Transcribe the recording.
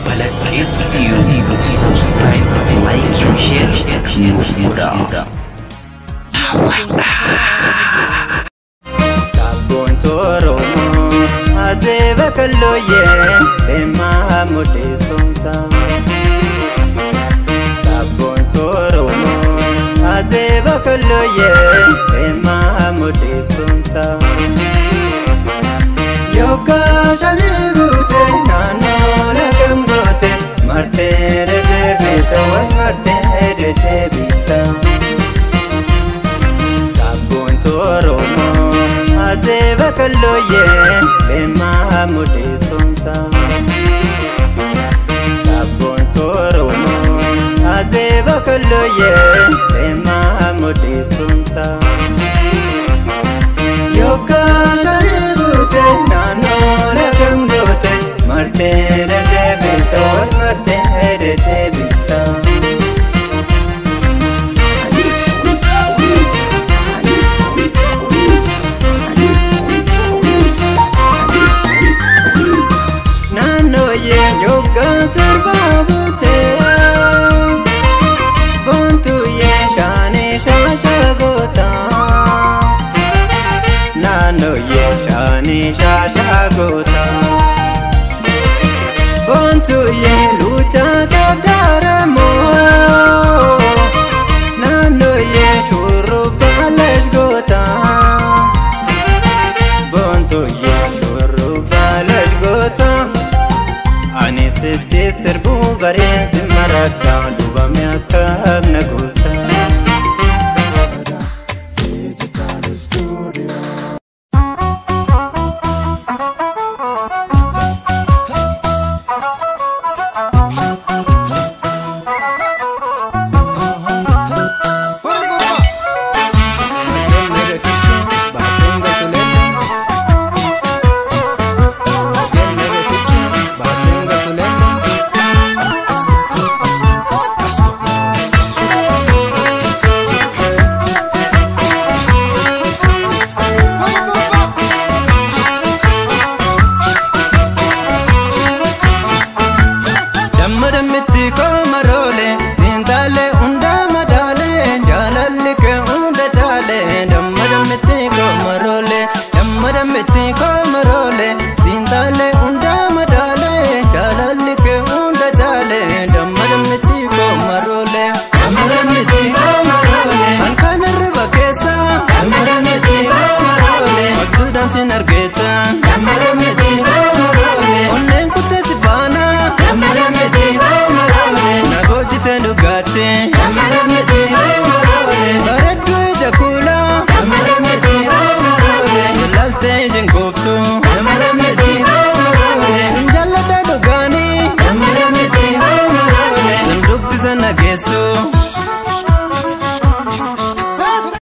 Balaqqeessa TV subscribe, like, share nuuf godhaa. Sabboontu Oromoo aseeba kalooyyee deemaa mudhiisuunsa. Sabboontu Oromoo aseeba kalooyyee deemaa mudhiisuunsa. Yookaan shanii buute naannoo lagam goote martee deddeebiita wayi martee deddeebiita. Sabboontu Oromoo aseeba kalooyyee deemaa mudhiisuunsa. Sabboontu Oromoo aseeba kalooyyee deemaa mudhiisuunsa. Yookaan shanii buute naannoo lagam goote martee deddeebiita wayi martee deddeebiita. Naannooyee yookaan sirbaa buutee boontuuyee shaanii shaashaa goota. Naannooyee shaanii shaashaa goota. Boontuuyee luuchaa qabdaaramoo naannooyee shurrubbaa lash goota. Boontuuyee shurrubbaa lash goota. Ani sitti sirbuu bareensi maradha dubame akkam na goota. Digital Studio. Damma dammitti kooma roole intaalee hunda madaale jaalalli kee hunda caale. Damma dammitti kooma roole, damma dammitti kooma roole, intaalee hunda madaale jaalalli kee hunda caale. Damma dammitti kooma roole, damma dammitti kooma roole, halkan hirriba keessa, damma dammitti kooma roole, abjuudhaan sin argeeta, damma dammitti kooma roole, onneen kuttee si faana, damma dammitti kooma roole, na goojjite dhugaate, damma dammitti.